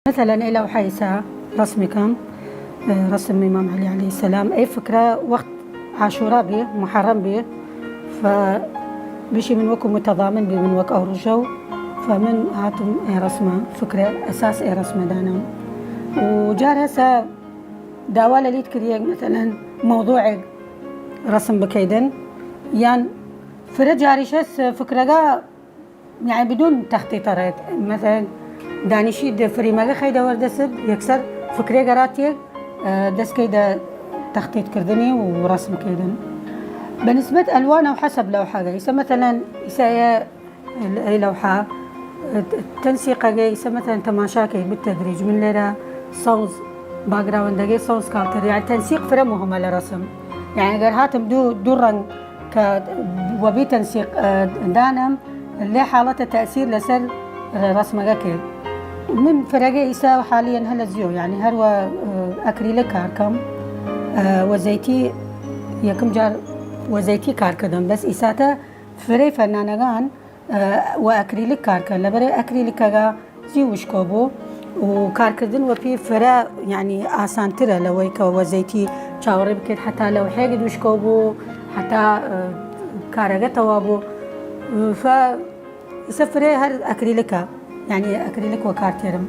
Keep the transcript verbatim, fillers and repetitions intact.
مثلا ئەی لەوحە ئیسە رەسمی کەم، ئە، رەسم ئیمام عەلی عەلەیهی سەلام. ئەی فکرە وەخت عاشورا بی، محەڕەم بی، فە بشی من وەکو متەضامن بی من وەک ئەو روژە و فە من هاتم ئەی رەسمە، فکرە ئەساس ئەی رەسمە دانم. و جار هەسە داوا لە لید کریەک، مثلا مەوضوعێک رەسم بکەیدن، یان فرە جاریش هەس فکرەگە یعنی بدون تخطیط رێت. مثلا دانیشی د فریمەگە خەیدە وەردەسد، یەکسەر فکرێگە راتیەک، ئە، دەست کەیدە تخطیط کردنی و رەسم کردن. بە نسبەت ئەلوانە و حەسەب لەوحەگە. ئیسە مثلا ئیسە ئەی، ئەی لەوحە، ئە، تەنسیقەگەی ئیسە مثلا تەماشا کەی بالتدریج. من لێرە سەوز، باگراوندەگەی سەوز کاڵتر. یعنی تەنسیق فرە مهمە لە رەسم. یعنی گەر هاتم دو، دو رەنگ کە وەبی تەنسیق، ئە، دانم، لێ حاڵەتە تەئسیر لەسەر رەسمەگە کرد. من فرەگە ئیسا حالیەن هەلە زیۆ، یعنی هەر وە، ئە، ئەکریلک کار کەم، ئە، وە زەیتی، یەکم جار وە زەیتی کار کردم، بەس ئیساتە فرەی فەنانەگان، ئە، وە ئەکریلک کار کەن، لەبەرەی ئەکریلکەگە زی وشکۆ بوو و کارکردن وەپی فرە، یعنی ئاسانترە لەوەی کە وە زەیتی چاوەڕی بکرد، حتا لەوحەیەگە وشکۆ بوو، حتا، ئە، کارەگە تەوا بوو. فە ئیسە فرەی هەر ئەکریلکە، یعنی ئەکریلک وە کار تێرم.